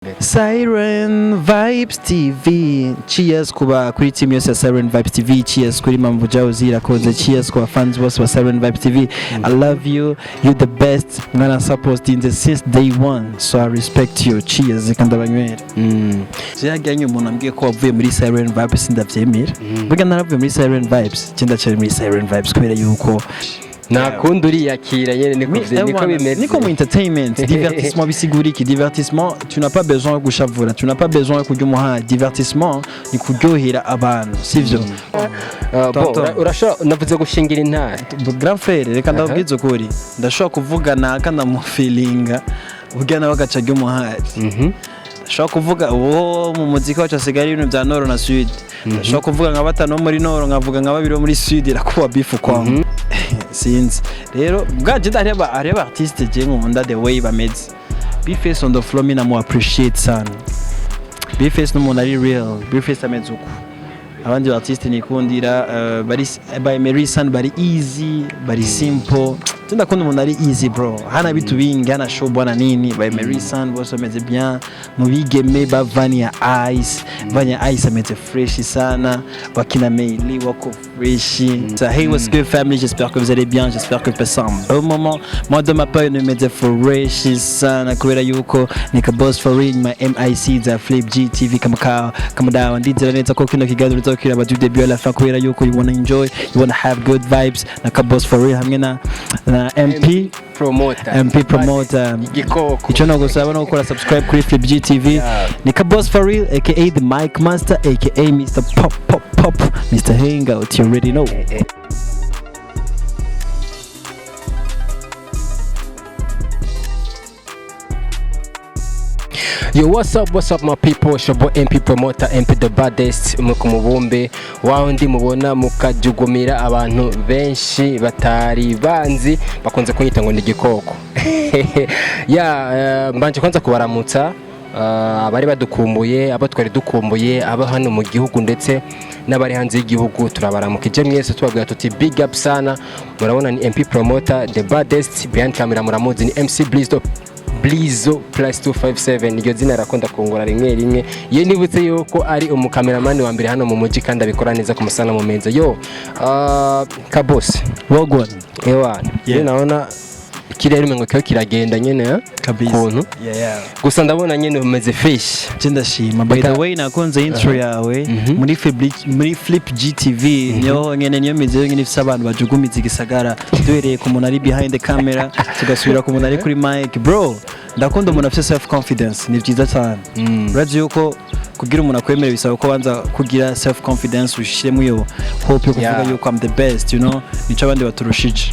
Siren Vibes TV. Cheers kuba kuri team yose ya Siren Vibes TV. Cheers kuri Mambo Jauzi irakoze. Cheers kuba fans bose ba Siren Vibes TV. I love you, you the best. Mwana supportinze since day one, so I respect you. Cheers, reka ndabanywera. Vyajyanye umuntu ambwiye ko wavuye muri Siren Vibes, ndavyemera. Burya naravuye muri Siren Vibes, je ndacyari muri Siren Vibes kubera yuko Nta kundi, uriyakira nyene, niko niko bimeze. Niko mu entertainment, divertissement bisigura iki? Divertissement, tu n'as pas besoin yo gushavura, tu n'as pas besoin yo kurya umuhaye. Divertissement ni kuryohera abantu, sivyo? Bon, Tonton. Urashobora, navuze gushingira intare. Grand frère, reka ndababwize ukuri, ndashobora kuvuga naka ndamufilinga, burya nawe agaca arya umuhaye. Ndashobora kuvuga uwo mu muziki wacu hasigaye ari ibintu bya nord na sud. Ndashobora kuvuga nka batanu bo muri nord, nkavuga nka babiri bo muri sud, irakuba beef kwangu. Sinzi rero bwaje, hariho artiste je nkunda the way bameze. B-Face on the floor, mi namu appreciate sana. B-Face n'umuntu ari real, B-Face ameze uko. Abandi artiste nikundira bari by Mary San, bari easy, bari simple. Ndakunda umuntu ari easy bro, hana bitu bingi, hana show bwana nini. By Mary San bose bameze bien. Mu bigeme ba Vania Ice, Vania Ice ameze fresh sana, wakina Meili wako fresh. So, hey, what's good family, j'espère que vous allez bien, j'espère que vous passez un bon moment. Moi de ma part nimeze fresh sana kubera yuko nika boss for real, my MIC za Flip GTV kama kawa kama dawa. Ndizera neza ko kino kiganiro uzokiraba du début à la fin kubera yuko you wanna enjoy, you wanna have good vibes na ka boss for real hamwe na MP Promoter. MP Promoter. Igikoko. Icyo nagusaba no gukora subscribe kuri Flip GTV. Ni ka boss for real, aka the mic master, aka Mr Pop Pop Pop, Mr Hangout, you already know. Yo, what's up, what's up my people? It's your boy MP Promoter, MP the baddest, umwe ku mubumbe wa undi mubona mukajugumira abantu benshi batari banzi, bakunze kunyita ngo ni igikoko. Ya, mbanje kwanza kubaramutsa abari badukumbuye, abo twari dukumbuye, abo hano mu gihugu ndetse n'abari hanze y'igihugu, turabaramukije mwese, tubabwira tuti big up sana. Murabona ni MP Promoter the baddest, behind camera muramuzi ni MC Blisto, Blizo plus 257. Iryo zina arakunda kungura rimwe rimwe iyo nibutse yuko ari umukameramani wa mbere hano mu mujyi kandi abikora neza ku musana mu menzo. Yo, Kabos. Wagwan. Ewa. Yeah. Naona ikirere umengo kiho kiragenda nyene, eh? Kabisa. Kuntu gusa ndabona nyene umeze fresh. Je ndashima. By the way, nakunze intro yawe muri Flip GTV. Niyo honyene, niyo mizi yonyene ifise abantu bajugumiza igisagara, duhereye ku muntu ari behind the camera, tugasubira ku muntu ari kuri mic. Bro, ndakunda umuntu afise self confidence, ni byiza cyane. Urazi yuko kugira umuntu akwemere bisaba ko banza kugira self confidence, ushiremo iyo hope yo kuvuga yuko I'm the best, nico abandi baturushije.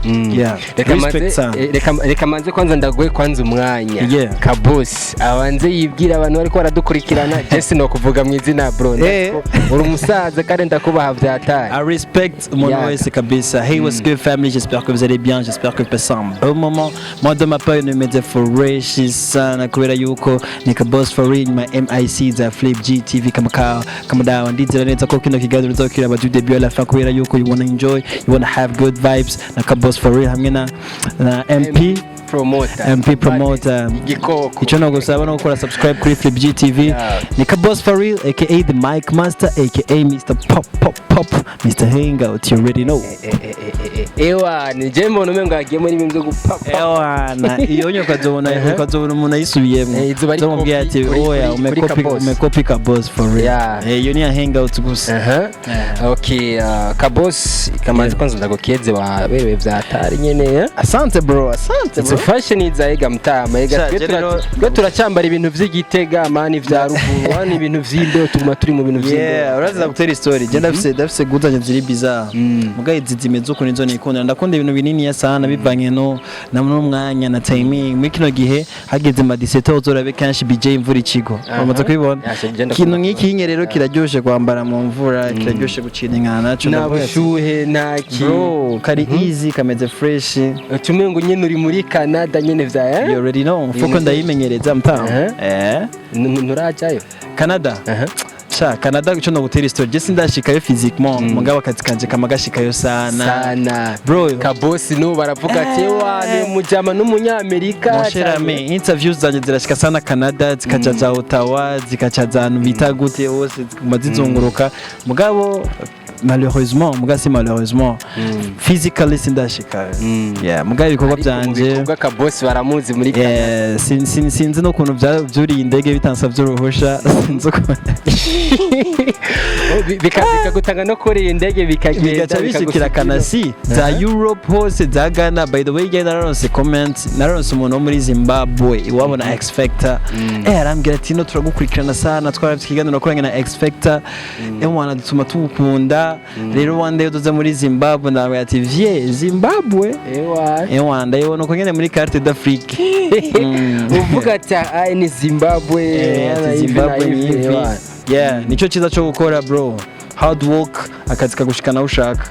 Yeah. Reka Respect manze sana. reka manze kwanza ndaguhe kwanza umwanya. Kabosi abanze yibwira abantu bariko baradukurikirana. Jesse no kuvuga mu izina bro. Uri umusaza kandi ndakubaha vyataye. I respect umuntu wese kabisa. Hey, what's good family, j'espère que vous allez bien, j'espère que vous passez un bon moment. Moi de ma part nimeze fresh sana kubera yuko nika boss for real, my MIC za Flip GTV kama kawa kama dawa. Ndizera neza ko kino kiganiro uzokiraba du début à la fin kubera yuko you wanna enjoy, you wanna have good vibes na ka boss for real hamwe na MP Promoter. MP Promoter. Igikoko. Icyo nagusaba no gukora subscribe kuri Flip GTV. Nika boss for real, aka the mic master, aka Mr Pop Pop Pop, Mr Hangout, you already know. Ewa, ni je mbona umengo yagiye muri bimwe byo gupapa. Ewana, iyo nyo ukazobona umuntu ayisubiyemo. Izuba ari Uzomubwira copy ati oya, kuri umekopi Kaboss. umekopi ka boss for real. Iyo ni ya hangout gusa. Aha. Yeah. Okay, Kabos kamanzi kwanza ndagukeze, waberewe vyatari nyene, eh? Asante bro, asante Izo bro. fashion iza mutama ega. Sha, twe twe turacyambara ibintu vy'igitega mani vya ruguru hano, ibintu vy'imbeho, tuguma turi mu bintu Yeah, vy'imbeho. uraza gutera story. Je ndafise guzanye ziri bizarre. Muga izi zimeze uko nizo nikundira. Ndakunda ibintu binini sana bivanye no na n'umwanya na timing. Muri kino gihe hageze ma 17 uzorabe kenshi BJ imvura ikigo. Uramaze kubibona? Yashe, je ndakunda. Ikintu nk'iki nye rero kiraryoshe kwambara mu mvura, kiraryoshe gucina inkana naco. Nta Ndavuga ati, bushuhe nta ki. bro, kari easy, kameze fresh. Ucumengo nyene uri muri Canada nyene vya, eh? You already know. Fuko ndayimenyereza mtamu. Nurajayo? Canada. Aha. Sha, Canada ico no gutera story, je sindashikayo physiquement, mugabo akazi kanje kama gashikayo sana. Sana. Bro. Kabosi n'ubu baravuga ati: "Wa ni umujama n'umunyamerika." Mon cher ami, interviews zanje zirashika sana Canada, zikaca za Ottawa, zikaca za hantu bita gute hose, ziguma zizunguruka. Mugabo malheureusement, mugabo si malheureusement, physically sindashikayo. Yeah, mugabo ibikorwa Ariko mu byanje bikorwa Kabosi baramuzi muri Canada. Yeah, sinzi n'ukuntu vyuriye indege bitansavye uruhusha, sinzi ukuntu. Oh, bikagutanga no kuri iyi ndege bikagenda Bigaca bishikira bikagusigira. Kanasi za Europe hose, za Ghana. By the way, igihe nararonse comment, nararonse umuntu wo muri Zimbabwe iwabo na X Factor, arambwira ati: "No turagukurikirana sana, twaravye ikiganiro nakoranye na X Factor, mwana dutuma tugukunda. Rero one day uzoze muri Zimbabwe." Ndabwira ati: "Vie Zimbabwe." Ewa. Ndayibona uko nyene muri carte d'Afrique. Uvuga ati: "Ah, ni Zimbabwe." Ati hivi na Zimbabwe ni hivi, hivi. Ewa. Yeah, nico cyiza cyo gukora, bro, hard work, akazi kagushikana aho ushaka.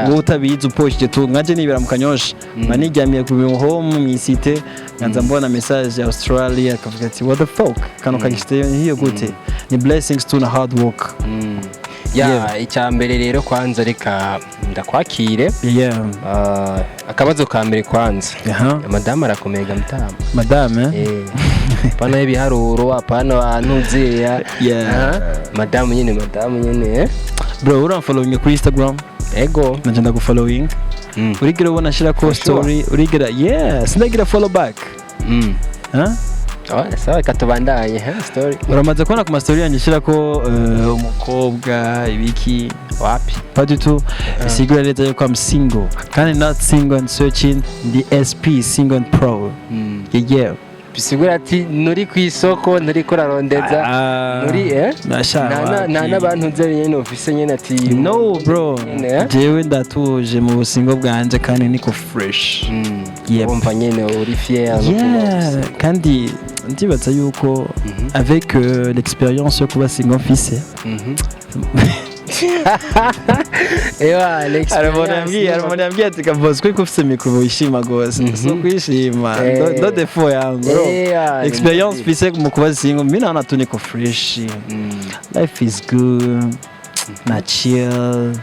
Wowe utabizi uposhye tu, nkaje nibera mu Kanyosha, mba niryamiye ku home mw'isite, nkaza mbona message ya Australia, akavuga ati: "What the fuck, kano kagishite hiyo gute?" Ni blessings tu na hard work. Ya, icya mbere rero kwanza reka ndakwakire. Ah, akabazo ka mbere kwanza, madamu arakomeye ga mutama? Madame, eh? Eh, apana y'ibiharuro, apana bantuzeya. Madamu nyine, madamu nyine, eh? Bro, uramfollowing kuri Instagram? Ego. Nanje ndagufollowing. Urigera ubona shira ko For sure. story? Urigera? Yeah, sindagira follow back. Huh? Oh, sawa, reka tubandanye story. Uramaze kubona ku ma story yanjye shira ko umukobwa ibiki? Wapi. Pas du tout. Bisigura neza yuko I'm single, kandi not single and searching, ndi SP, single and pro. Yeah. Bisigura ati nturi ku isoko, nturi kurarondeza, nturi Nasha, nta wapi. n'abantu nzi nyene ufise nyene ati No, bro. Nyene, eh? Jewe ndatuje mu busingo bwanje kandi niko fresh. Yep. Wumva nyene uri fier no kuba Yeah, ufise. Kandi ndibaza yuko avec l'expérience yo kuba single mfise. Ewa, Hari umuntu l'expérience. yambwiye, hari umuntu yambwiye ati: "Kabosi, ko ufise micro wishima gose." So kwishima ndo défaut yangu, bro. Experience mfise mu kuba single, mimi naona tu niko fresh. Life is good na chill.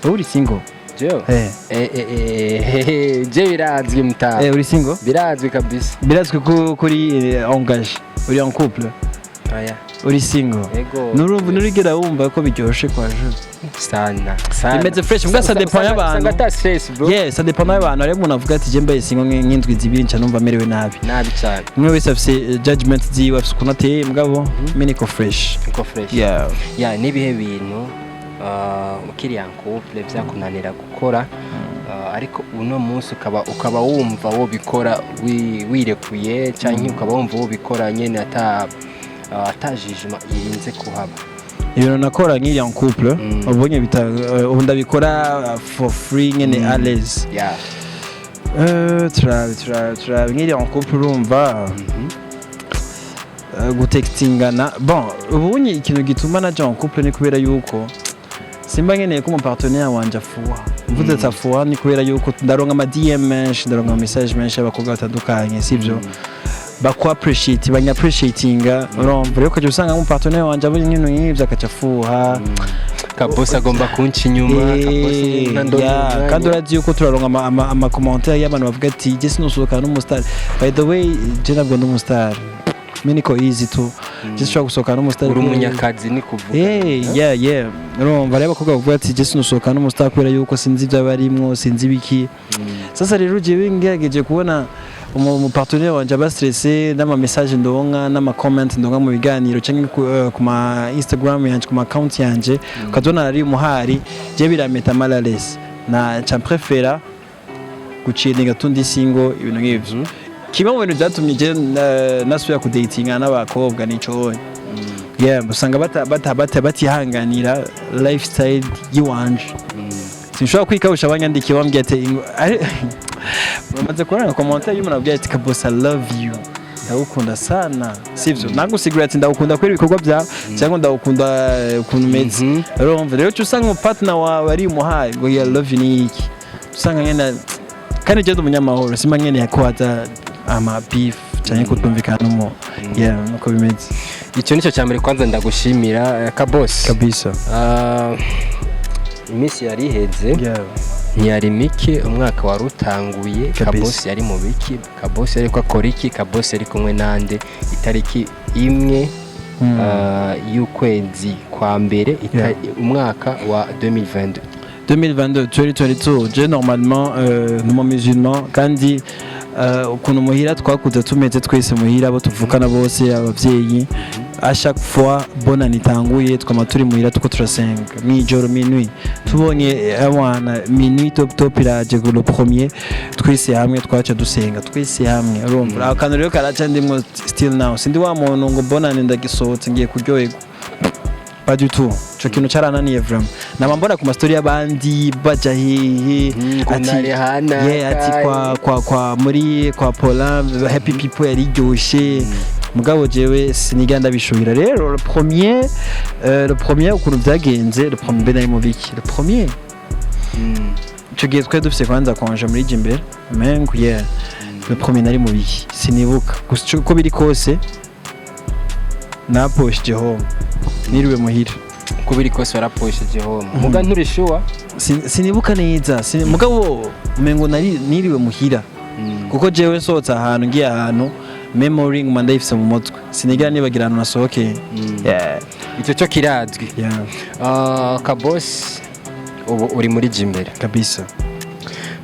Wowe uri single? Jewe? Eh. Je birazwi mtaa. Uri single? Birazwi kabisa. Birazwi ko kuri engagé, uri en couple? Oya. Uri single? Ego. Nurigera wumva ko biryoshe kwa je? Sana sana. Bimeze fresh, mbwa ça dépend y'abantu. Usanga ata stress, bro. Yeah, ça dépend y'abantu. Hariho umuntu avuga ati: "Je mbaye single nk'indwi 2 nca numva merewe nabi." Nabi cyane. Umwe wese afise judgment ziwe, afise ukuntu ateye, mugabo mimi niko fresh. Niko fresh. Yeah. Ya, n'ibihe bintu ukiri en couple vyakunanira gukora, ariko uno munsi ukaba wumva wobikora wirekuye, canke ukaba wumva wobikora nyene ata jugement irinze kuhaba? Ibintu nakora nk'iri en couple, ubonye bita ubu ndabikora for free nyene, à l'aise. Turabe, turabe, turabe. Nk'iri en couple, urumva, gutextingana, bon, ubunye ikintu gituma naja en couple ni kubera yuko simba nkeneye ko umupartenaire wanje afuha. Mvuze ati afuha ni kubera yuko ndaronka ama DM menshi, ndaronka ama message menshi y'abakobwa batandukanye, sivyo, baku appreciate, banya appreciatinga. Urumva rero ukajya usanga nk'umupartenaire wanje abonye nk'ibintu nk'ivyo akaca afuha. Kabosi agomba kunca inyuma, kabosi ntandonye umwanya. Kandi urazi yuko turaronka ama commentaire y'abantu bavuga ati: "Je sinosohokana n'umustar." By the way, je ntabwo ndi umustar, mi niko easy tu. Je sinshobora gusohokana n'umustar. Uri umunyakazi ni kuvuga. Yeah, urumva rero abakobwa bavuga ati: "Je sinosohokana n'umustar kubera yuko sinzi ibyo abarimwo, sinzi ibiki." Sasa rero jewe ngerageje kubona umu partenaire wanje aba stressé n'ama message ndonka, n'ama comment ndonka mu biganiro canke ku ma Instagram yanje, ku ma account yanje, ukazona ari umuhari, je birameta mal à l'aise, na nca préféra guciringa tundi single, ibintu nk'ivyo. Kimwe mu bintu byatumye je nasubira kudatinga n'abakobwa nico, yeah, usanga bata bata bata batihanganira lifestyle yiwanje. Sinshobora kwikawusha abanyandikiye bambwiye ati bamaze kubona commentaire y'umuntu abwiye ati: "Kabosa, I love you, ndagukunda sana." Sivyo, nagusigurira ati ndagukunda kubera ibikorwa byawe cyangwa ndagukunda ukuntu umeze. Urumva rero uca usanga umupartner wawe ari umuhaye ngo ya love you ni iki, usanga nyene, kandi je ndi umunyamahoro, simba nkeneye ko haza ama beef cyangwa kutumvikana n'umuntu. Yeah, nuko bimeze. Icyo nicyo cya mbere kwanza ndagushimira, Kaboss. Kabisa. Iminsi yari iheze ntiyari mike, umwaka wari utanguye. Kabisa. Kaboss yari mu biki? Kaboss yari ko akora iki? Kaboss yari kumwe nande itariki 1 y'ukwezi kwa mbere umwaka wa 2022? 2022, 2022. Je, normalement, ni umu musulman kandi ukuntu muhira twakuze tumeze twese muhira, abo tuvukana bose, abavyeyi, à chaque fois bonane itanguye twama turi muhira tuko turasenga mwijoro, minuit. Tubonye abana minuit top top iraje le premier, twese hamwe twaca dusenga twese hamwe. Urumva akantu rero karaca ndimwo still now. Sindi wa muntu ngo bonane ndagisohotse ngiye kuryoherwa, pas du tout. Ico kintu carananiye vraiment. Nama mbona ku mastori y'abandi baja hehe, Ngo nari hana, yeah, ati kwa muri kwa Paulin, happy people yari iryoshe, mugabo jewe siniga ndabishuhira. Rero le premier, ukuntu vyagenze le premier, mbe nari mu biki le premier? Ico gihe twari dufise kwanza congé muri Jimbere mengo. Yeah, le premier nari mu biki sinibuka, gusa uko biri kose naposhe home, niriwe muhira. Uko biri kose waraposheje home, muga nturi sure. Sinibuka neza, mugabo umengo nari niriwe muhira, kuko jewe nsohotse ahantu ngiye ahantu, memory nguma ndayifise mu mutwe, sinigera nibagira ahantu nasohokeye. Yeah. Icyo cyo kirazwi. Yeah. Kaboss, ubu uri muri Jimbere. Kabisa.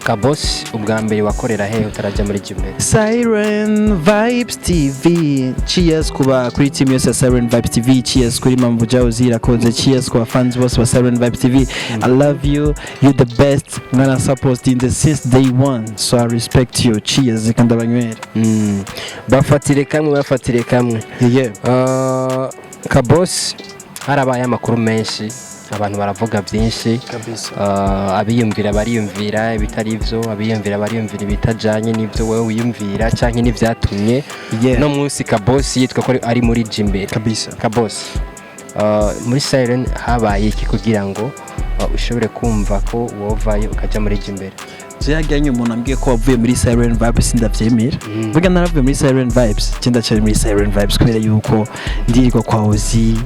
Kaboss, ubwa mbere wakorera hehe utarajya muri Jimbere? Siren Vibes TV. Cheers kuba kuri team yose ya Siren Vibes TV. Cheers kuri Mamvu Jauzi irakoze. Cheers kuba fans bose ba Siren Vibes TV. I love you, you the best. Mwana supporting the since day one, so I respect you. Cheers, kandi abanywere. Bafatire kamwe, bafatire kamwe. Yeah. Kaboss, harabaye amakuru menshi, abantu baravuga byinshi. Kabisa. Abiyumvira bariyumvira ibitari byo, abiyumvira bariyumvira ibitajanye n'ibyo wowe wiyumvira canke n'ivyatumye no munsi Kaboss yitwa ko ari muri Jimbere. Kabisa. Kaboss, muri Siren habaye iki kugira ngo ushobore kumva ko wovayo ukaja muri Jimbere? Vyajyanye umuntu ambwiye ko wavuye muri Siren Vibes ndavyemera. Vuga naravuye muri Siren Vibes, je ndacari muri Siren Vibes kubera yuko ndirirwa kwa Ozi,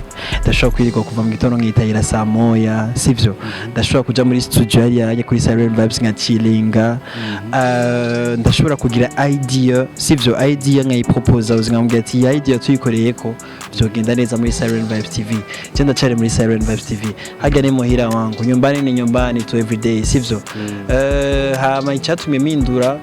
ndashobora kwirirwa kuva mu gitondo nkitahira saa moya, sivyo? Ndashobora kuja muri studio hariya hajya kuri Siren Vibes nka chillinga. Ndashobora kugira idea, sivyo? Idea nkayiproposa Ozi, nkamubwira ati iyi idea tuyikoreyeko vyogenda neza muri Siren Vibes TV. Je ndacari muri Siren Vibes TV, harya ni muhira wangu, nyumbani ni nyumbani to everyday, sivyo? Hama icyatumye mpindura,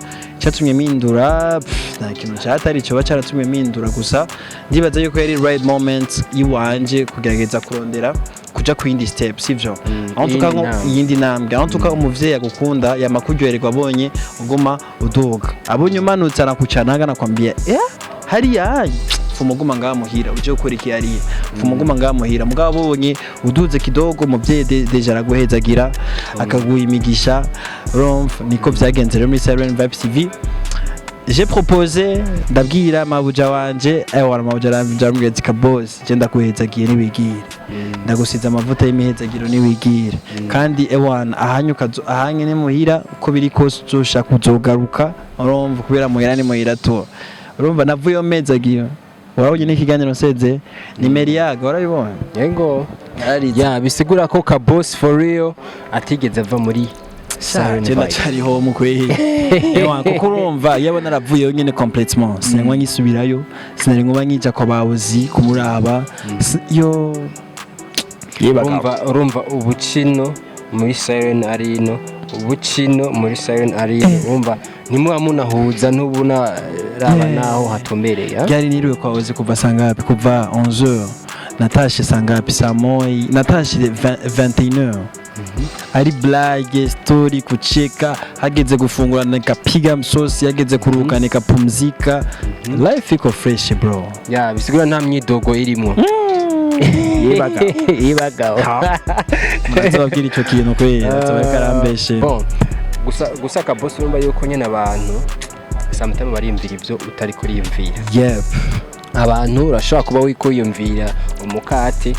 nta kintu cyatari cyoba cyaratumye mpindura, gusa ndibaza yuko yari right moment iwanje kugerageza kurondera kuja ku yindi step, sivyo? Aho tuka Iyindi nko ntambwe. Iyindi ntambwe, aho tuka umuvyeyi agukunda yama kuryoherwa abonye uguma uduga, abonye umanutse arakucana, anakwambia hariya fuma uguma ngaha muhira uje gukora iki, hariya fuma uguma ngaha muhira. Mugabo abonye uduze kidogo, umuvyeyi déjà araguhezagira, akaguha imigisha. Urumva niko vyagenze rero muri Siren Vibes TV. J'ai proposé, ndabwira mabuja wanje, ewa mabuja arambwira ati: "Kaboss, je ndaguhezagiye niwigire, ndagusize amavuta y'imihezagiro niwigire." Kandi ewana ahanye ukazo ahanye ni muhira, uko biri kose uzoshaka uzogaruka. Urumva kubera muhira ni muhira tu. Urumva navuyeyo mezagiyo. Warabonye n'ikiganiro nseze ni Meriaga, warabibonye? Yego. Yararize. Ya, bisigura ko Kaboss for real atigeze ava muri Siren Je Vibes. ndacariho mu kwehe, ewa, kuko urumva iyo naravuyeyo nyene complètement sinari nkisubirayo, sinari nkuba nkija kwa bawozi kumuraba. Yo. Urumva ubukino muri Siren ari ino, ubukino muri Siren ari ino, urumva ntimuba munahuza ntubuna raba naho hatumbereye, ah? Ryari niriwe kwa Ozi? Kuva sangapi? Kuva 11h natashe sangapi? Saa moya natashe, 21h ari blague, story, kucheka, hageze gufungura nikapiga msosi, hageze kuruhuka nikapumzika. Life iko fresh, bro. Ya, bisigura nta myidogo irimo. Yebaga. Ibagaho. Nzababwira icyo kintu kweli nzaba karambeshe. Bon, gusa Kaboss, urumva yuko nyine abantu sometimes bariyumvira ibyo utari kuriyumvira. Abantu urashobora kuba wikwiyumvira umukate,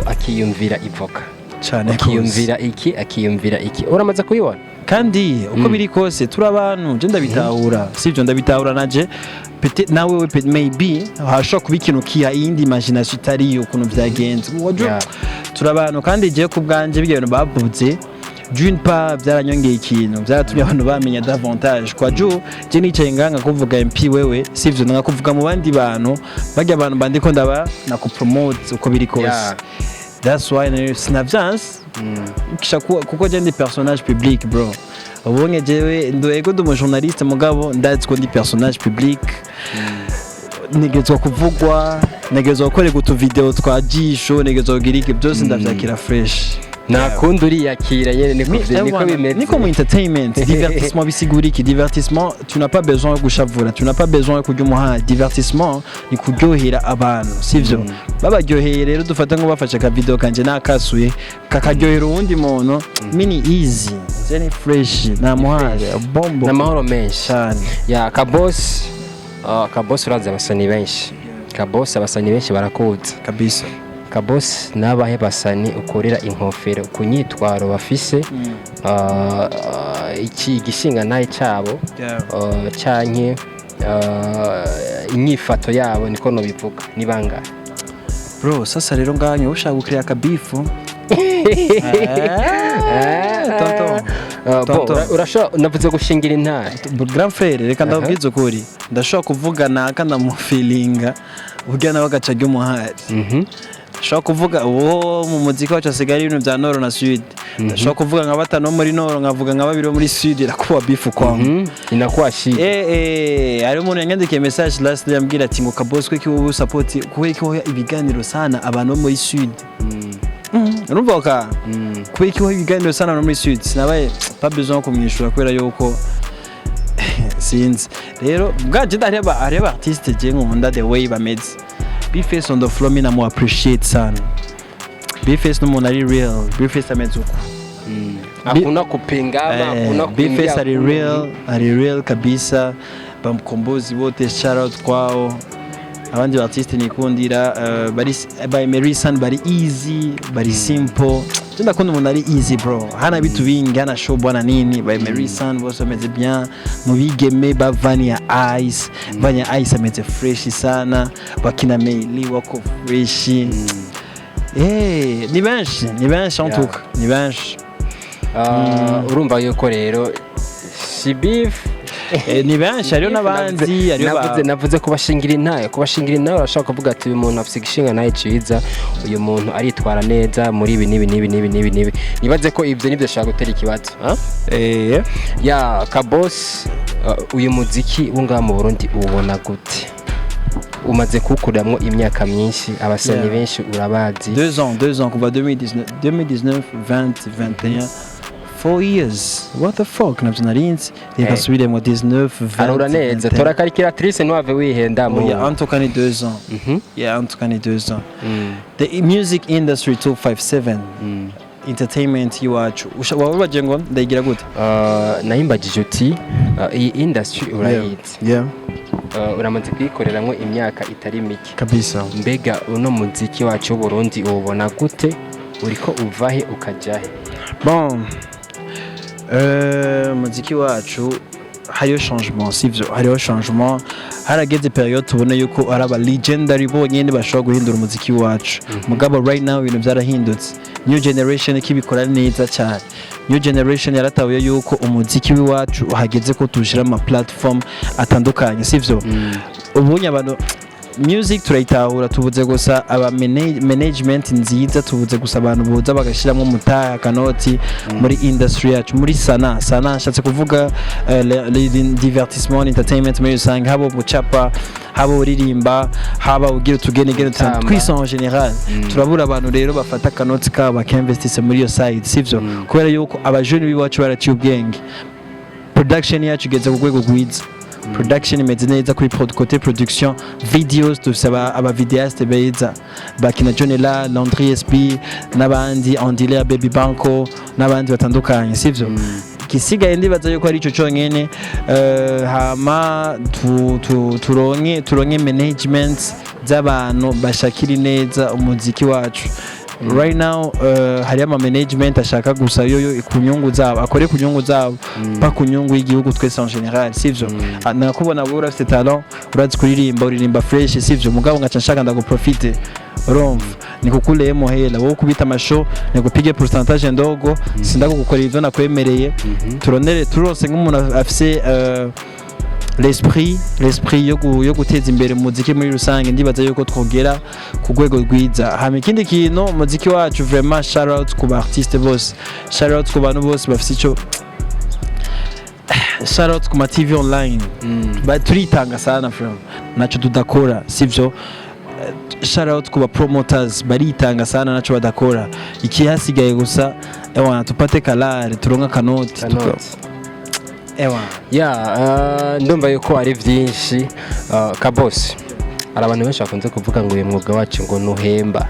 akiyumvira ivoka, Cyane. akiyumvira iki, akiyumvira iki, uramaze kubibona. Kandi uko biri kose turi abantu, je ndabitahura, sivyo? Ndabitahura naje. Peut-être nawe we maybe hashobora kuba ikintu kiha iyindi imagination itari ukuntu vyagenze. Turi abantu, kandi je ku bwanje bijya bintu bavuze, d'une part byaranyongeye ikintu, byaratumye abantu bamenya davantage kwa jo. Je nicaye nganga kuvuga MP wewe, sivyo? Nanga kuvuga mu bandi bantu, bajya abantu bandiko ndaba nakupromote uko biri kose. That's why sinavyanse kisha kuko je ndi personnage public, bro. Ubonye jewe ndo ego ndi umujournaliste, mugabo ndazi ko ndi personnage public, ntegerezwa kuvugwa, ntegerezwa gukorerwa utuvideo twa jisho, ntegerezwa kugira iki, byose ndavyakira fresh. Nta kundi, uriyakira nyene, niko niko bimeze. Niko mu entertainment, divertissement bisigura iki? Divertissement, tu n'as pas besoin yo gushavura, tu n'as pas besoin yo kurya umuhaha. Divertissement ni kuryohera abantu, sivyo? Babaryoheye rero, dufata ngo bafashe aka video kanje nakasuye kakaryohera uwundi muntu, mini easy, je ni fresh, nta muhari bombo. N'amahoro menshi. Cyane. Ya Kaboss, Kaboss, urazi abasani benshi. Kaboss, abasani benshi barakuzi. Kabisa. Kaboss, n'abahe basani ukorera inkofero ku nyitwaro bafise, iki igishinga ntaye cabo, canke inyifato yabo, niko nobivuga, ni bangahe? Bro, sasa rero nganya ushaka gucreate akabifu. Tonton. Bon, Tonton. Urashobora, navuze gushingira intare. Grand frère, reka ndababwize ukuri, ndashobora kuvuga naka ndamufilinga, burya nawe agaca arya umuhari. Ndashobora kuvuga uwo mu muziki wacu hasigaye ari ibintu bya Nord na Sud, ndashobora kuvuga nka batanu bo muri Nord, nkavuga nka babiri bo muri Sud, irakuba bifu kwangu. Inakuwa shida. Hari umuntu yanyandikiye message last day ambwira ati ngo "Kaboss, ko wowe support, kubera ko ibiganiro sana abantu bo muri Sud." Urumva ka kubera ko ibiganiro sana abantu bo muri Sud, sinabaye pas besoin kumwishura kubera yuko sinzi. Rero bwaje ndareba, areba artiste je nkunda the way bameze. B-Face on the floor, mi namu appreciate sana. B-Face n'umuntu ari real, B-Face ameze uko. Hakuna kupingama, hakuna B-Face kuingia. Ari real, ari real kabisa. Bamkombozi bote, shout out kwao. Abandi artiste nikundira, bari by Mary San, bari easy, bari simple. Je ndakunda umuntu ari easy, bro, hana bitu bingi, hana show bwana nini. By Mary San bose bameze bien. Mu bigeme ba Vania Ice, Vania Ice ameze fresh sana, bakina Meili wako fresh. Ni benshi, ni benshi en tout cas, ni benshi. Urumva yuko rero si beef. Ni benshi, hariyo n'abandi, hariyo Navuze kubashingira intahe, kubashingira intahe. Urashobora kuvuga ati uyu muntu afite igishinga ntahe ciza, uyu muntu aritwara neza muri ibi n'ibi n'ibi n'ibi n'ibi n'ibi. Nibaze ko ibyo nibyo ashobora gutera ikibazo, ah? Ya Kaboss, uyu muziki wo ngaha mu Burundi uwubona gute? Umaze kuwukuramwo imyaka myinshi, abasani benshi urabazi. 2 ans, 2 ans, kuva 2019, 2019, 20, 21, 4 years. What the fuck, navyo narinzi. Reka nsubiremo: 19, 20, Arura neza. 21. Tora calculatrice, ntiwave wihenda mu Yeah, en tout cas ni 2 ans. Yeah, en tout cas ni 2 ans. The music industry 257, entertainment iwacu. Waba ngo ndayigira gute? Nayimbagije uti iyi industry urayizi, uramaze kuyikoreramwo imyaka itari mike. Kabisa. Mbega uno muziki wacu w'Uburundi uwubona gute? Uriko uvahe ukajahe? Bon, muziki wacu hariyo changement, sivyo? Hariho changement. Harageze période tubona yuko ari aba legendary bonyene bashobora guhindura umuziki wacu, mugabo right now ibintu byarahindutse. New generation ikibikora neza cyane. New generation yaratahuye yuko umuziki w'iwacu hageze ko tuwushyira mu ma platform atandukanye, sivyo? Ubunye abantu music turayitahura, tubuze gusa aba management nziza, tubuze gusa abantu boza bagashyiramo umutahe, akanoti muri industry yacu, muri sana sana nshatse kuvuga le divertissement, entertainment muri rusange, haba gucapa, haba uririmba, haba ugira utugenegene. Gutamba. Twise en général turabura abantu rero bafata akanoti kabo bakinvestisse muri iyo side, sivyo? Kubera yuko abajene b'iwacu baraciye ubwenge, production yacu igeze ku rwego rwiza, production imeze neza kuri côté production videos. Dufise aba vidéaste beza, bakina John La Landry SP n'abandi, Andile Baby Banco n'abandi batandukanye, sivyo? Igisigaye ndibaza yuko ari ico conyene, hama turonke management z'abantu bashakira neza umuziki wacu. Right now hariyo ama management ashaka gusa yo ku nyungu zabo, akore ku nyungu zabo, pas ku nyungu y'igihugu twese en général, sivyo? Ah, nakubona wowe urafite talent, urazi kuririmba, uririmba fresh, sivyo? Mugabo ngaca nshaka ndaguprofite, urumva, nikukulemo hela, wowe kubita amashow, nikupige pourcentage ndogo, sindakugukorera ivyo nakwemereye. Turondere turose nk'umuntu afise l'esprit yo guteza imbere umuziki muri rusange, ndibaza yuko twogera ku rwego rwiza. Hama ikindi kintu, umuziki wacu vraiment, shout out ku ba artiste bose, shout out ku bantu bose bafise ico, shout out ku ma TV online. Turitanga sana vraiment, naco tudakora, sivyo? Shout out ku ba promoters, baritanga sana, naco badakora. Ikihasigaye gusa, ewana, tupate kalare, turonka kanoti. Kanoti. Ewa. Ya, ndumva yuko ari byinshi. Kabosi, hari abantu benshi bakunze kuvuga ngo uyu mwuga wacu ngo ntuhemba.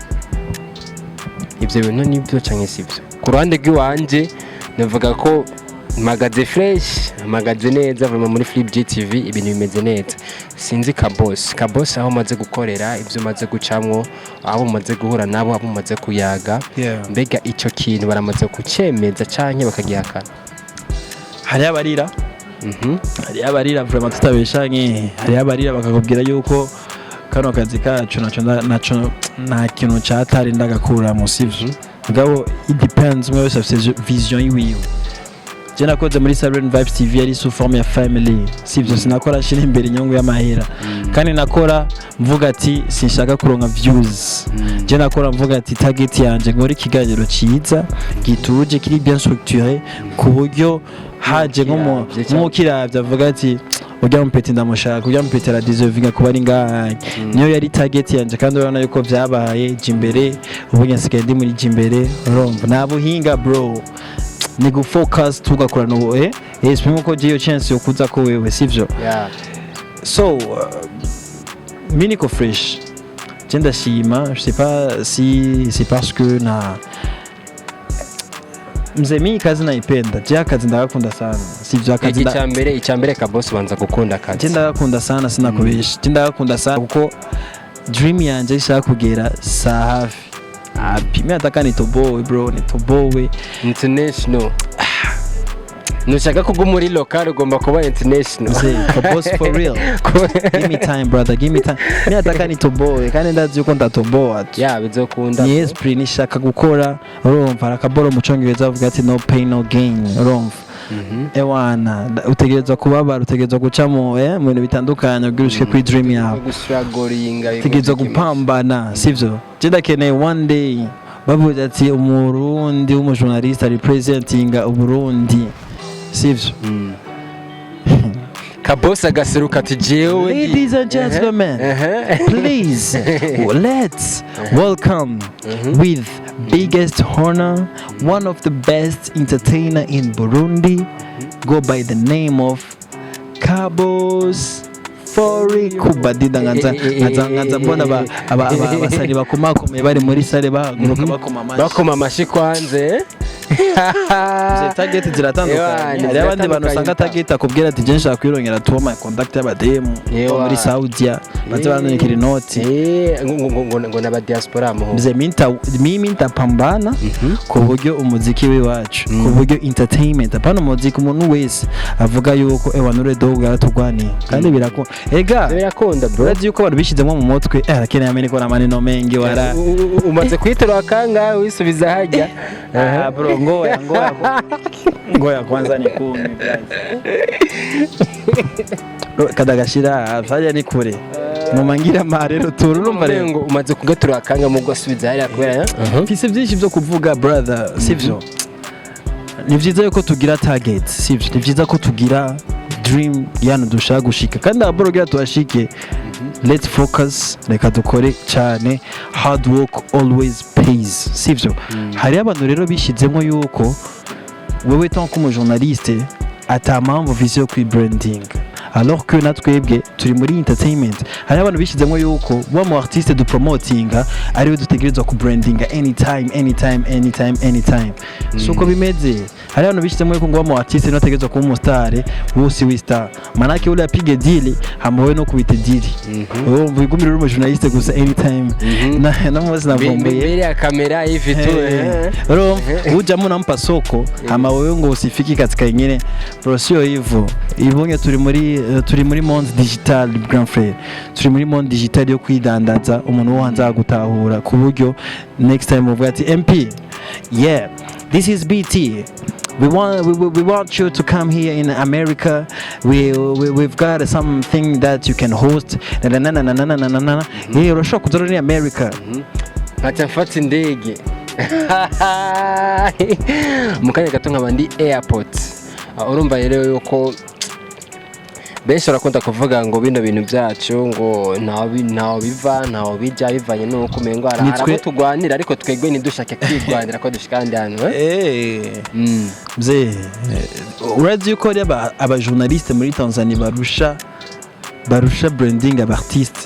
Ibyo bintu nibyo cyangwa si byo? Ku ruhande rw'iwanje navuga ko mpagaze fresh, mpagaze neza vraiment. Muri Flip GTV ibintu bimeze neza. Sinzi Kabosi, Kabosi aho umaze gukorera, ibyo umaze gucamwo, abo umaze guhura nabo, abo umaze kuyaga, mbega icyo kintu baramaze kucyemeza canke bakagihakana? Hariyo abarira, hariyo abarira vraiment, tutabeshanye, hariyo abarira bakakubwira yuko kano kazi kacu naco naco nta kintu catari ndagakuramo, sivyo? Mugabo it depends, umwe wese afise vision yiwiwe. Je nakoze muri Siren Vibes TV yari sous forme ya family, sivyo? Sinakora shira imbere inyungu y'amahera, kandi nakora mvuga ati sinshaka kuronka views. Je nakora mvuga ati target yanje nkora ikiganiro ciza, gituje, kiri bien structuré, ku buryo haje nk'ukiravye avuga ati urya mupeti ndamushaka, urya mupeti aradeservinga kuba ari ngaha. Niyo yari target yanje, kandi urabona yuko vyabaye. Jimbere, ubu nsigaye ndi muri Jimbere. Urumva nta buhinga bro, ni gufocus, tugakorana ubu esprit nkuko jiyo chance yo kuza ko wewe, sivyo? Yeah. So mi niko fresh, je ndashima. Je sais pas si c'est parce que na mzee, mi kazi naipenda, je akazi ndagakunda sana, sivyo? Akazi Icya mbere Kabosi, ubanza gukunda je akazi. ndagakunda sana, sinakubesha, je ndagakunda sana kuko dream yanje ishaka kugera saa hafi api. Mi nataka nitobowe bro, nitobowe. International, ntushaka kuguma muri local, ugomba kuba international. Mzee, Kaboss for real, give me time brother, give me time. Mi nataka nitobowe, kandi ndazi yuko ndatoboa tu. Ya, bizokunda. Ni esprit nishaka gukora, urumva? Hari akaboro mu Congereza bavuga ati "No pain, no gain", urumva? Ewana, utegerezwa kubabara, utegerezwa guca mu bintu bitandukanye kugira ushike kuri dream yawe. Gustrugglinga. Utegerezwa gupambana, sivyo? Je ndakeneye one day bavuze ati Umurundi w'umujournaliste representinga Uburundi, sivyo? Kabosi agaseruka ati jewe Ladies and gentlemen, please let's welcome with biggest honor one of the best entertainer in Burundi, go by the name of Kabos Fori Kubadida. Nkanza mbona abasani bakomakomeye bari muri salle bahaguruka bakoma amashyi. Bakoma amashyi kwanze. Izo target ziratandukanye. Ewa, Hari abandi bantu usanga ziratandukanye. target akubwira ati je nshaka kwirongera tuba my contact y'abademu bo Ewa. muri Saudiya, baze bantunikira inoti. Ngo n'aba diaspora muho. Mzee, mimi ntapambana ku buryo umuziki w'iwacu, ku buryo entertainment, apana umuziki, umuntu wese avuga yuko ewa nure dogo yaratugwaniye, kandi birakunda ega. Birakunda bro. Urazi yuko abantu bishizemo mu mutwe, lakini amene ko na maneno mengi wara. Umaze kwiterura kangahe wisubiza hajya? Ah bro, ngoya ngoya ngoya kwanza nikunywe bro, kadagashira hajya ni kure mumangira marero turu, urumva rero? Ngo umaze kugaterura kangahe mu gasubiza hariya kubera? Mfise byinshi byo kuvuga brother, sivyo? Ni byiza yuko tugira target, sivyo? Ni byiza ko tugira dream yano dushaka gushika, kandi aboro kugira tuhashike, let's focus, reka dukore cyane. Hard work always pays, sivyo? Hariho abantu rero bishizemo yuko wewe tant que umujournaliste ata mpamvu ufise yo kwibranding, Alors que natwebwe turi muri entertainment, hari abantu bishizemo yuko wa mu artiste du promotinga ariwe dutegerezwa ku brandinga anytime, anytime, anytime, anytime. Suko bimeze. Hari abantu bishizemo yuko ngo wa mu artiste niwe ategerezwa kuba umustar wose wi star, manake ule apige deal hama wewe no kubita deal, urumva wigumira uri umu journaliste gusa anytime. Na munsi navumbuye mbere ya kamera hivi tu. Urumva ujamo unampa soko, hama wewe ngo usifiki katika ingine. Bro, sio hivyo. Ibonye turi muri monde digital, grand frère, turi muri monde digital yo kwidandaza. Umuntu wo hanze agutahura ku buryo next time uvuga ati: "MP, yeah, this is BT. We want you to come here in America. We've got something that you can host." Na na na na na na na na na. Eh, urashobora kuza muri America. Nkaca mfata indege mu kanya gato nkaba ndi airport. Urumva rero yuko benshi barakunda kuvuga ngo bino bintu byacu ngo ntaho biva, ntaho bijya, bivanye n'uko umengo hari abo turwanira, ariko twebwe ntidushake kwirwanira ko dushika ahandi hantu, eh? Mzee, urazi yuko hari aba journaliste muri Tanzania barusha branding aba artiste?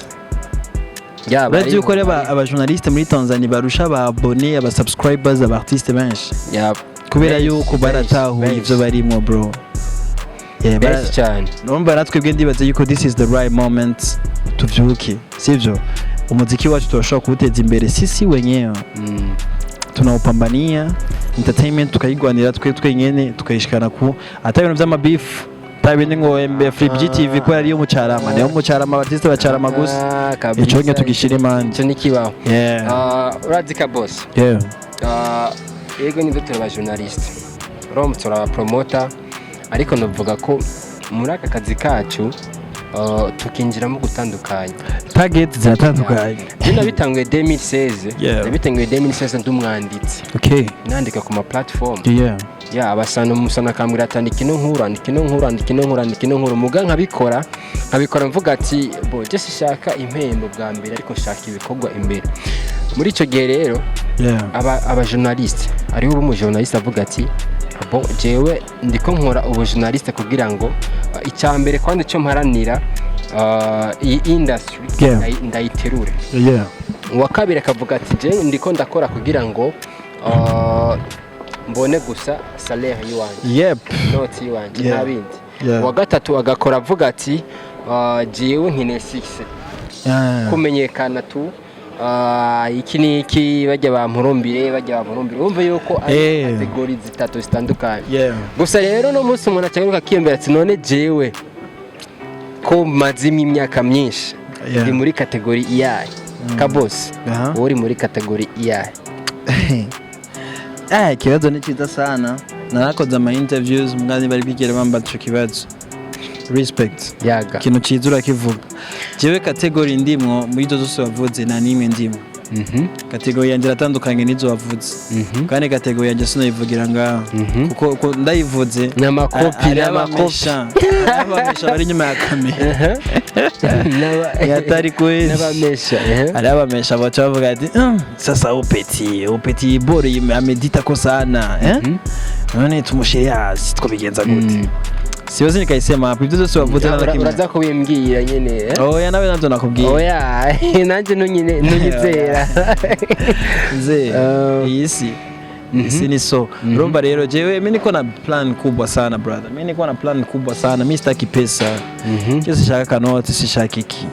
Ya, Urazi yuko hari bariho. aba journaliste muri Tanzania barusha aba abonné, aba subscribers, aba artiste benshi, Ya, kubera benshi, yuko benshi, baratahuye benshi. ivyo barimwo, bro. Yeah, Benshi cyane. Numva natwebwe ndibaza yuko this is the right moment tuvyuke, sivyo? Umuziki wacu turashobora kuwuteza imbere sisi wenyewe, tunaupambania entertainment, tukayigwanira twe twenyene, tukayishikana ku ata ibintu vy'amabifu, ata ibindi ngo MB Flip GTV ko ariyo mucarama, niyo mucarama, artiste bacarama gusa. Ah, kabisa. Ico nye tugishira imanje. Ico nikibaho. Yeah. Urazi ka boss, yego nibyo, turi aba journaliste, urumva turi aba promoter, ariko navuga ko muri aka kazi kacu tukinjiramo gutandukanya. Target ziratandukanye. Je nabitanguye 2016. Nabitanguye 2016 ndi umwanditsi, nandika ku ma platform. Ya, abasana umusana akambwira ati: "Andika ino nkuru, andika ino nkuru, andika ino nkuru, andika ino nkuru." Muga nkabikora mvuga ati: "Bo je sishaka impembo bwa mbere, ariko nshaka ibikorwa imbere." Muri icyo gihe rero aba journaliste, hariho ubu journaliste avuga ati: "Bon, jewe ndiko nkora ubu journaliste kugira ngo icya mbere kandi icyo mparanira, iyi industry ndayiterure." Uwa kabiri akavuga ati: "Je ndiko ndakora kugira ngo mbone gusa salaire y'iwanjye, noti y'iwanjye, nta bindi." Uwa gatatu agakora avuga ati: "Jewe nkeneye succès, kumenyekana tu, iki n'iki, bajya bampurumbire." Urumva yuko ari catégories zitatu zitandukanye. Gusa rero no munsi umuntu acaguruka akiyumvira ati: "None jewe ko mazimo imyaka myinshi, ndi muri catégorie iyahe?" Kabosi, wowe uri muri catégorie iyahe? Ikibazo ni cyiza sana. Narakoze ama interviews mugani bari bigera bambaza ico kibazo. Respect. Yaga. Ikintu cyiza urakivuga. Jewe catégorie ndimwo muri izo zose wavuze nta n'imwe ndimwo. Catégorie yanjye iratandukanye n'izo wavuze. Kandi catégorie yanjye sinayivugira ngaho. Kuko ko ndayivuze Ni amakopi, hari ni amakopi. Abamesha, hari abamesha bari inyuma ya kamera. Yatari kweli. N'abamesha. Hari abamesha baca bavuga ati: Sasa upeti upeti bori amedita ko sana, eh? None tumushyire hasi twabigenza gute?" Siwezi nikaisema hapo ibyo byose wavuze na kimwe. Uraza kubimbwira nyene, eh? Oya, nawe navyo nakubwiye. Oya, nanjye ntunyine ntunyizera. Nze iyi si isi ni so. Urumva rero jewe mimi niko na plan kubwa sana, brother. Mimi niko na plan kubwa sana. Mimi sitaki pesa. Je sishaka kanoti, sishaka iki.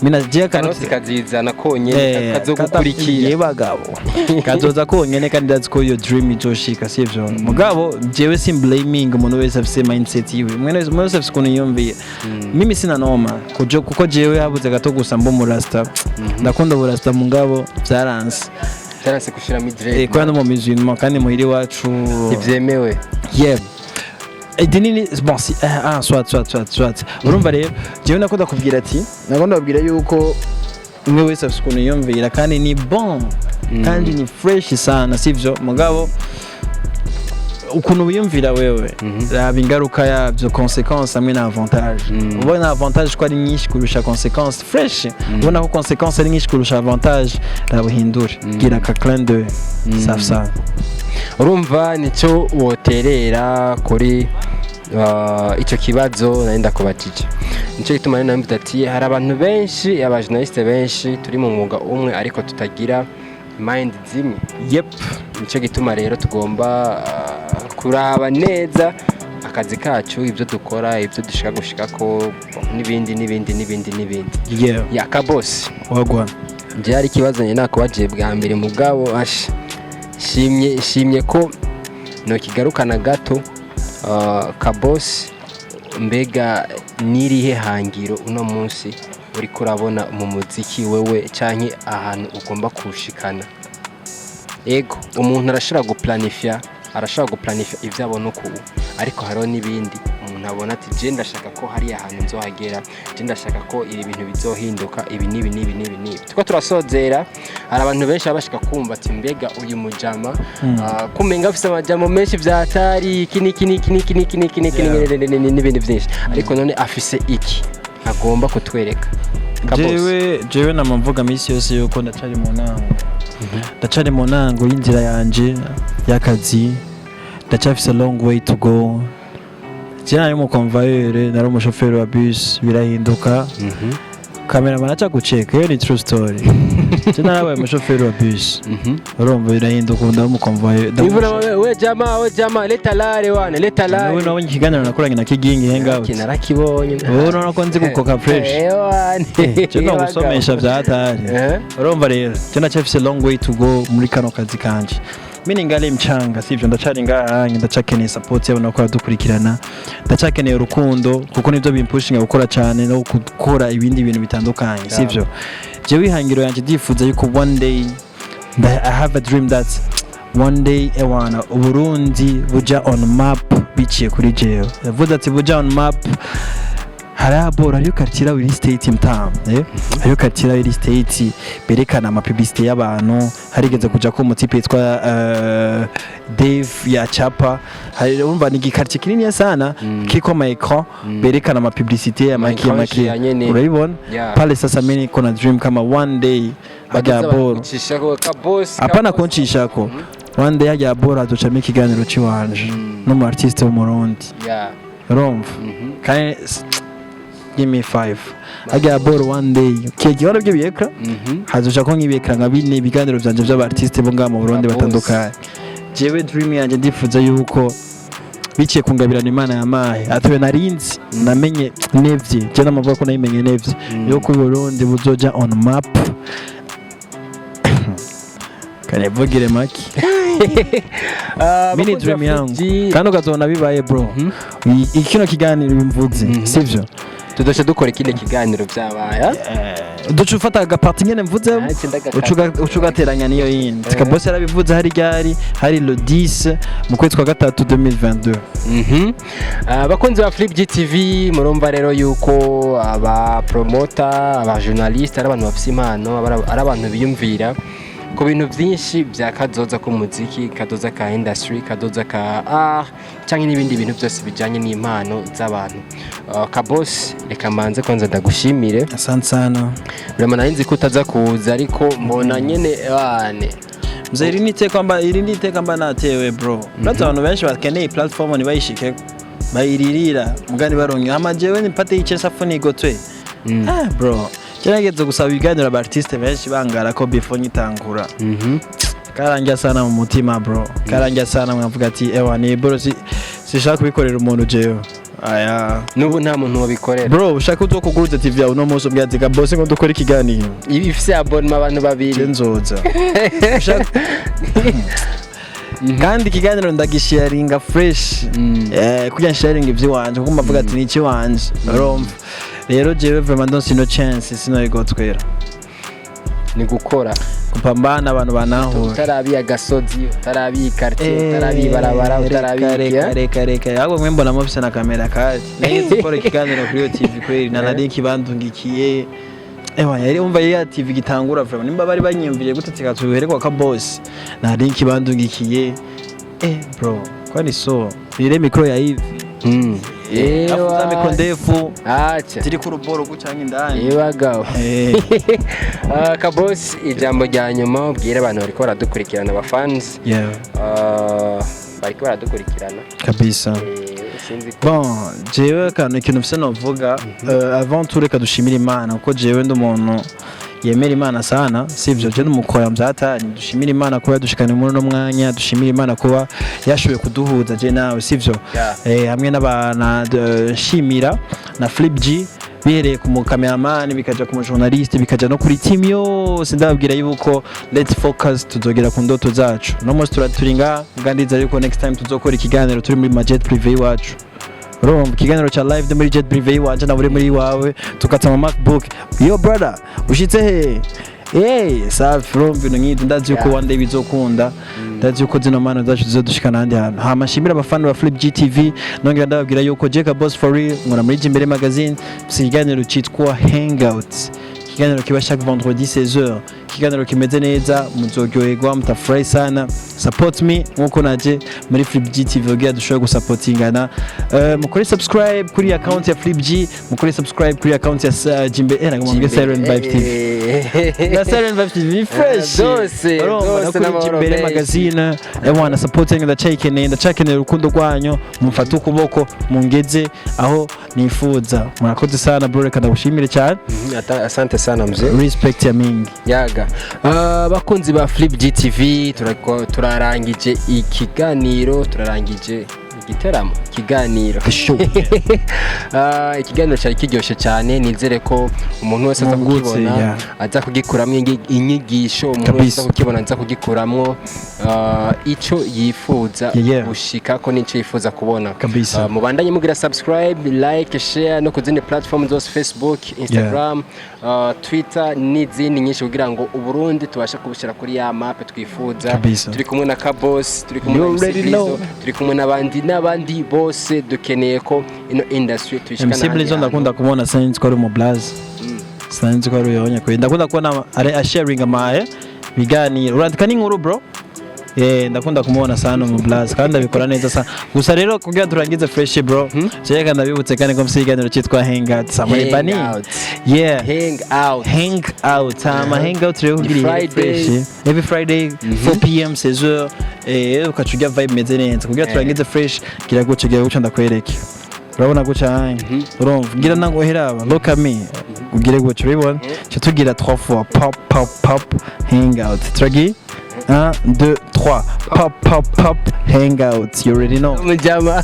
Mimi nagiye kanoti kanoti kazizana konyene, kazogukurikira. Ye bagabo, kazoza konyene, kandi ndazi ko iyo dream izoshika, sivyo? Mugabo jewe sim blaming umuntu wese afise mindset yiwe, mwene wese, umuntu wese afise ukuntu yiyumviye. Mimi sina noma kujo, kuko jewe habuze gato gusa mbo murasta. Ndakunda burasta, mugabo byaranse. Byaranse gushiramo i dread. Kubera no mu musulman kandi muhira iwacu Ntibyemewe. Yeah. Idini ni bon si soit soit soit soit. Urumva rero jewe nakunda kubwira ati, nakunda kubwira yuko umwe wese afise ukuntu yiyumvira, kandi ni bon, kandi ni fresh sana, sivyo? Mugabo ukuntu wiyumvira wewe, raba ingaruka yabyo, conséquence hamwe na avantage. Ubona avantage ko ari nyinshi kurusha conséquence, fresh. Ubona ko conséquence ari nyinshi kurusha avantage, raba uhindure, gira ka clin d'œil, safi sana. Urumva nicyo woterera kuri icyo kibazo nari ndakubajije. Nicyo gituma rero navuze ati hari abantu benshi, aba journaliste benshi turi mu mwuga umwe, ariko tutagira mind zimwe. Nicyo gituma rero tugomba kuraba neza akazi kacu, ibyo dukora, ibyo dushaka gushikako, n'ibindi n'ibindi n'ibindi n'ibindi. Ya Kabosi. Wagwan. Njye hari ikibazo njye nakubagiye bwa mbere, mugabo asha shimye shimye ko nokigarukana gato. Kabosi, mbega nirihe hangiro uno munsi uri kurabona mu muziki wewe, canke ahantu ugomba kuwushikana? Ego, umuntu arashobora guplanifya, arashobora guplanifya ivyo abona uku, ariko hariho n'ibindi umuntu abona ati je ndashaka ko hariya hantu nzohagera, je ndashaka ko ibi bintu bizohinduka, ibi n'ibi n'ibi n'ibi n'ibi. Tuko turasozera, hari abantu benshi baba bashaka kumva ati mbega uyu mujama kumenga afise amajambo menshi vyatari iki n'iki n'iki n'iki n'iki n'iki n'iki n'ibindi vyinshi, ariko none afise iki agomba kutwereka, Kabosi? Jewe nama mvuga minsi yose yuko ndacari mu ntango, ndacari mu ntango y'inzira yanje y'akazi. Ndacyafise long way to go. Je nari umu convoyeur, nari umushoferi wa bus, birahinduka. Cameraman aca guceka, iyo ni true story. Je narabaye umushoferi wa bus, urumva, birahinduka, ubu ndaba umu convoyeur. Imvura we jama, we jama, leta lare wane, leta Nawe lare. nabonye ikiganiro nakoranye na Kigingi Hangout. Narakibonye. Ubu urabona ko nzi gukoka fresh. Ewane. Je no gusomesha vya hatari. Urumva rero, je ndacyafise long way to go muri kano kazi kanje. Mimi ningali mchanga, sivyo? Ndacari ngaha, ndacakeneye support y'abantu ko badukurikirana, ndacyakeneye urukundo, kuko nivyo bimpushinga gukora cyane no gukora ibindi bintu bitandukanye, sivyo? Jewe ihangiro yanje, ndifuza yuko one day I have a dream that one day, ewana, Uburundi buja on map biciye kuri jewe. Yavuze ati buja on map. Hariya boro hariyo quartier real estate mtamu, eh, hariyo quartier real estate berekana ama publicité y'abantu. Harigeze kuja ko umu type yitwa Dave ya Chapa. Hari, urumva, ni igikartier kinini sana kiriko ama écran berekana ama publicité, amaki écran amaki ya nyene. Urabibona? Yeah. Pale sasa mimi niko na dream kama one day hajya boro boro. Kabosi. Hapana kunshishako, one day hajya boro haducamo ikiganiro ciwanje n'umu artiste w'Umurundi. Urumva? Kandi give me five, hajya boro one day kiye byo biyekra hazoca ko nk'ibekra nka bine, ibiganiro vyanje vy'aba artiste bo ngaha mu Burundi Kabose. batandukanye. Jewe dream yanje, ndifuza yuko biciye ku ngabirano Imana yamaye, atuwe narinzi namenye nevye, je namavuga ko nayimenye nevye, yuko Burundi buzoja on map. Kanivugire maki mini dream yangu, kandi ukazobona bibaye, bro. Kino kiganiro bimvuze, sivyo? Tudoce dukora ikindi kiganiro byabaye. Duca ufata agaparti nyene mvuze, Nanjye ndagakata. uca ugateranya niyo yindi. Kabose yarabivuze hari ryari? Hari le 10 mu kwezi kwa gatatu 2022. Abakunzi ba Flip GTV, murumva rero yuko aba promoter, aba journaliste ari abantu bafise impano, ari abantu biyumvira ku bintu byinshi bya kazoza k'umuziki, kazoza ka industry, kazoza ka art, cyangwa n'ibindi bintu byose bijyanye n'impano z'abantu. Kabos, reka mbanze kwanza ndagushimire. Asante sana. Vraiment nari nzi ko utaza kuza, ariko mbona nyene wane. Mzee, iri ni iteka mba, iri ni iteka mba natewe, bro. Uretse abantu benshi bakeneye platform ntibayishike, bayiririra mugani baronke, hama jewe nipate ice safu nigotwe. Ah bro, gerageza gusaba ibiganiro aba artiste benshi bangara ko before nyitangura. Karangira sana mu mutima, bro, karangira sana, mwavuga ati ewa ni bro, sishaka kubikorera umuntu jewe aya. N'ubu nta muntu wabikorera. Bro, ushaka uzokuguruza TV yawe uno munsi, umbwira ati Kabose ngo dukore ikiganiro. Iba ifise abonnement abantu Je babiri. nzoza. Kandi ikiganiro ndagisharinga fresh, kugira nsharinga ivy'iwanje, kuko mbavuga ati ni icy'iwanje. Urumva rero, jewe vraiment don't see no chance sinabigotwera. Ni gukora. Kupambana, abantu banahura. Utarabiye agasozi, utarabiye quartier, utarabiye ibarabara, utarabiye Reka reka reka, ahubwo mwe mbona mufise na kamera kaje. Nageze gukora ikiganiro kuri iyo TV kweri na link bandungikiye. Ewa, yari umva ya TV gitangura, vraiment nimba bari banyiyumviriye gute tikatuhere kwa Kabosi na link bandungikiye. Bro, kwani so ile micro ya hivi, afu za micro ndefu acha ziri ku ruboro gucanga indani. Yebagaho. Kabosi, ijambo rya nyuma ubwira abantu bariko baradukurikirana, abafans bariko baradukurikirana. Kabisa. Sinzi ko Bon, jewe akantu, ikintu mfise novuga, avant tout reka dushimire Imana, kuko jewe ndi umuntu yemera Imana sana, sivyo? Je n'umukoya mvyatanye. Dushimire Imana kuba yadushikanye muri uno mwanya, dushimire Imana kuba yashoboye kuduhuza je nawe, sivyo? Yeah. Hamwe n'abana nshimira na Flip G, bihereye ku mukameramani, bikaja ku mujournaliste, bikaja no kuri team yose. Ndababwira yuko let's focus, tuzogera ku ndoto zacu. No munsi turi ngaha mbwa, yuko next time tuzokora ikiganiro turi muri ma jet privé iwacu. Urumva, ikiganiro cha live de muri jet privé iwanje, nawe uri muri iwawe, tukata ama MacBook. Yo brother, ushitse he? Eh, safi. Urumva, ibintu nk'ibyo ndazi yuko one day bizokunda. Ndazi yuko zino mpano zacu zizodushikana ahandi hantu. Hama nshimira abafana ba Flip GTV, nongera ndababwira yuko Jeka Boss for real, nkora muri Jimbere Magazine. Mfise ikiganiro citwa Hangout, ikiganiro kiba chaque vendredi 16h, ikiganiro kimeze neza, muzoryoherwa, mutafurahi sana. Support me nkuko naje muri Flip GTV kugira dushobore gusapotingana. Mukore subscribe kuri account ya Flip G, mukore subscribe kuri account ya Jimbe, nagomba mvuge Siren Vibe TV na Siren Vibe TV ni fresh. Byose, Urumva, byose no kuri n'amahoro Jimbere menshi. Magazine, ewana, supporting ndacyayikeneye, ndacyakeneye urukundo rwanyu, mumfate ukuboko mungeze aho nifuza. Murakoze sana bro, reka ndagushimire cyane. Asante sana mzee. Respect ya mingi. Yaga. Bakunzi ba Flip GTV, turarangije ikiganiro, turarangije igiteramo, ikiganiro. The show. Ikiganiro cyari kiryoshye cyane. Nizere ko umuntu wese aza Mwungutse, kukibona, aza kugikuramo inyigisho. Umuntu wese aza kukibona aza kugikuramwo ico yifuza gushikako n'ico yifuza kubona. Mubandanye mugira subscribe, like, share no ku zindi platform zose, Facebook, Instagram, Twitter n'izindi nyinshi, kugira ngo Uburundi tubashe kubushyira kuri ya map twifuza. Turi kumwe na Kabos, turi kumwe You na MC already Blizzo, know. turi kumwe n'abandi n'abandi bose. Dukeneye ko ino industry tuyishikana MC ahandi Blizzo hantu. ndakunda kumubona, sinzi ko ari umu blaze, sinzi ko ari uyonye kwe. Ndakunda kubona ari asharing amaye biganiro, urandika n'inkuru bro. Ndakunda kumubona sana mu blaze, kandi abikora neza sana. Gusa rero kugira turangize fresh bro, reka ndabibutse kandi ko mfise ikiganiro cyitwa Hangout Samuri Bani. Hangout. Yeah. Hang out. Hang out, hama hangout rero kugira ihere Friday. fresh, every Friday 4 p.m. 16h, ukaca urya vibe imeze neza. Kugira turangize fresh, gira gutya, gira gutya, ndakwereke. Urabona gutya hanye, urumva ngira nango heraba, look at me, ugire gutya, urabibona? Cyo tugira 3 fois pop pop pop hangout. Turagiye, 1 2 3, pop pop pop hangout, you already know. Mujama.